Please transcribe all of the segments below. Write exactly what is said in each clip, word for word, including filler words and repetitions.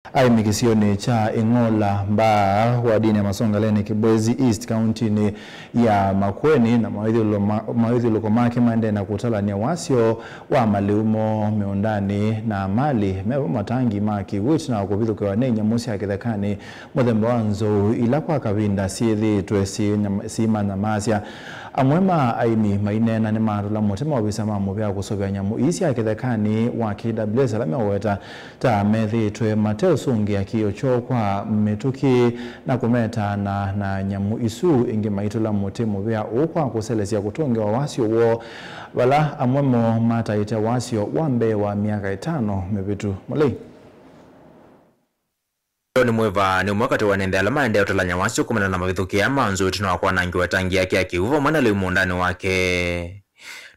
Aĩmi kĩsionĩ kya Ing'ola Mbaa, wadinĩ ya Masongaleni, Kibwezi East, kauntinĩ ya Makueni, na mawĩthyũlũko ma-, mawĩthyũlũko make maendee na kũtalany'a wasyo wa malĩu moo mĩũndanĩ na mali me vo matangi ma kĩw'ũ ĩtina wa kũvithũkĩwa nĩ nyamũ sya kĩthekanĩ mũthemba wa nzou, ila kwa kavinda syĩthĩĩtwe syĩ nyam-, siimanyamaasya. Amwe ma aĩmi maineena nĩmatũla mũtĩ maovisa ma mũvea kũsũvĩa nyamũ ii sya kĩthekanĩ wa K W S ala meũweta ta methĩĩtwe mateũsũngĩa kĩĩo kyoo kwa mĩtũkĩ na kũmetaana na nyamũ isu. Ĩngĩ maitũla mũtĩ mũvea ũũ kwa kũselesya kũtũngĩwa wasyo woo, vala amwe moo mataĩte wasyo wa mbee wa myaka ĩtano mĩvĩtu. Mũlei. Tony Mwĩva nĩ ũmwe katĩ wa ene nthĩ ala maendee ũtalany'a wasyo kumana na mavithũkĩa ma nzou ĩtina wa kwanangĩwa tangi yake ya kĩw'ũ vamwe na lĩu mũũndanĩ wake.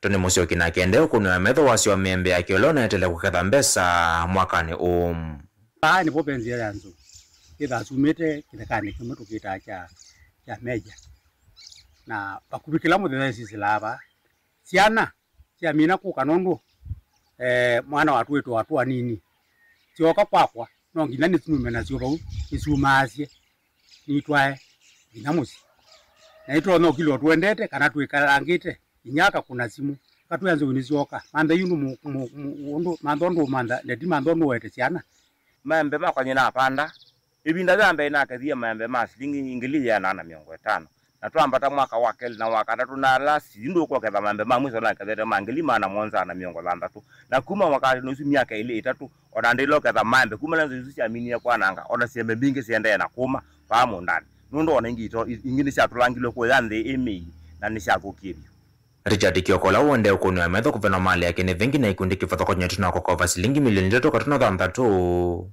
Tony Mũsyoki nake endee ũkũnĩwa metho wasyo wa mĩembe yake ũla ũneeteele kũketha mbesa mwakanĩ ũũ. Vaa nĩvo ve nzĩa ya nzou ĩthaa sumĩte kĩthekanĩ kĩmwe tũkĩtaa kya, kya Meja, na vakuvĩ kĩla mũthenya ĩsisĩlaa vaa. Syana syamina kũka nũndũ, eh, mwana watwĩtwe atũ anini. Syooka kwakwa, no nginya nĩsinume nasyo vau, nĩsyumaasye, nitwae nginya mũsyĩ. Na nĩtũtonya ũkilwa tũendete kana twĩkalangĩte, inyia akakũna simũ, katwĩa nzou nĩsyoka. Mantha yu nũ-, mũ-, mũ-, mũ-, ũndũ, mantha ũndũ ũmantha, ndeti mantha ũndũ ũete syana. Maembe makwa nyie napanda, ĩvinda ya mbee nakethie maembe ma silingi ngili ĩana na mĩongo ĩtano. Na twambata mwaka wa kelĩ na wa katatũ, na last ndũkũketha maembe ma mwiso nakethete ma ngili maana mũonza na mĩongo thanthatũ. Na kuma mwaka ũsu myaka ĩlĩ ĩtatũ, ona ndĩla ũketha maembe, kuma na nzou isu syaminie kwananga, ona syembe mbingĩ siendee na kũma vaa mũũndanĩ. Nũndũ ona ingĩ ito, ingĩ nĩsyatũlangilwe kũya nthĩ ĩ mĩi, na nĩsyathũkie vyũ. Richard Kioko, ũla ũendee ũkũnĩwa metho kũvenwa malĩ yake nĩ vengi na ikundi kĩvathũkany'o ĩtina wa kũkova silingi milioni itatũ katono thanthatũ.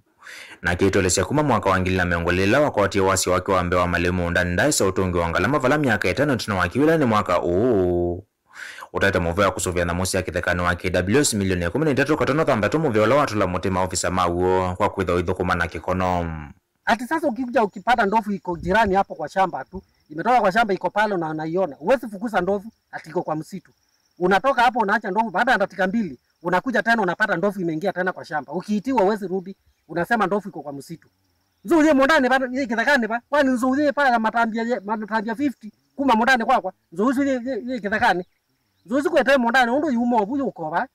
Nake aitũelesya kuma mwaka wa ngili na mĩongo ĩlĩ ĩla wakwatie wasyo wake wa mbee wa malĩu mũũndanĩ, ndaaĩsa ũtũngĩwa ngalama vala myaka ĩtano ĩtina wa kĩu, ĩla nĩ mwaka ũũ ũtaĩte mũvea wa kũsũvĩa nyamũ sya kĩthekanĩ wa K W S milioni ĩkũmi na itatũ katono thanthatũ, mũvea ũla watũla mũtĩ maovisa maw'o kwa kwĩthwa ũithũkũma na kĩkono. Ati sasa ukikuja ukipata ndovu iko jirani hapo kwa shamba tu, imetoka kwa shamba, iko pale na unaiona, huwezi fukuza ndovu ati iko kwa msitu. Unatoka hapo unaacha ndovu, baada ya dakika mbili unakuja tena unapata ndovu imeingia tena kwa shamba. Ukiitiwa huwezi rudi, unasema ndovu iko kwa msitu. Nzou yĩ mũũndanĩ va, yĩ kĩthekanĩ va, kwani nzou yĩ pa matambya, matambya fifty kuma mũũndanĩ kwakwa, nzou isu yĩ, yĩ, yĩ kĩthekanĩ. Nzou isu kwete mũũndanĩ ũndũ yuma ũvu yũkova.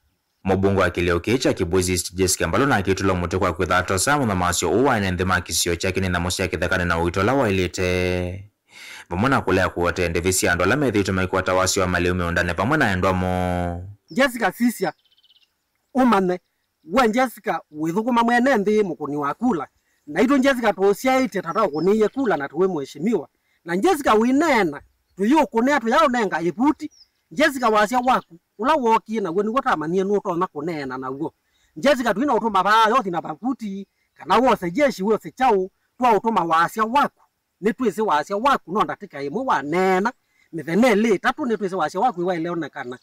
Mũmbunge wa kĩlĩo kĩĩ kya Kibwezi East, Jessica Mbalũ, nake aitũla mũtĩ kwa kwĩtha atosaa mũthamasyo ũũ wa ene nthĩ ma kĩsio kyake nĩ nyamũ sya kĩthekanĩ na ũito ũla waĩlĩte, vamwe na kũlea kũotea ndĩvi sya andũ ala methĩĩtwe maikwata wasyo wa malĩu mĩũndanĩ vamwe na endwa moo. Jessica, sisya, ũmanye, we Jessica wĩthũkũma mwene nthĩ mũkũni wa kula. Naitũ Jessica tũũsyaĩtye tata ũkũnĩie kula na tũĩ mheshimiwa. Na Jessica wĩneena, tũyĩũkũnĩa tũyaũnenga ĩvuti. Jessica, wasya waku ũla wookie naw'o nĩw'o twamanyie nũtonya kũneena naw'o. Jessica, twina ũtũma vaa yothi na vavuti, kana wose jeshi wose kyaũ, twaũtũma wasya waku. Nĩtwĩsĩ wasya waku no ndatĩka ĩmwe waneena, mĩthenya ĩlĩ ĩtatũ nĩtwĩsĩ wasya waku ĩwaĩle onekana.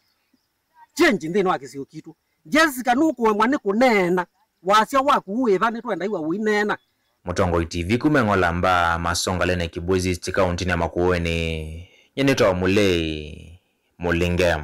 Change nthĩnĩ wa kĩsio kitũ. Jessica, nũkũemwa nĩ kũneena. Wasya waku wĩva? Nĩtwenda iwa ũineena. Mũtongoi T V kuma Ng'ola Mbaa, Masongaleni, Kibwezi East, kauntinĩ ya Makueni. Nyie nĩtawa Mũlei Mũlinge.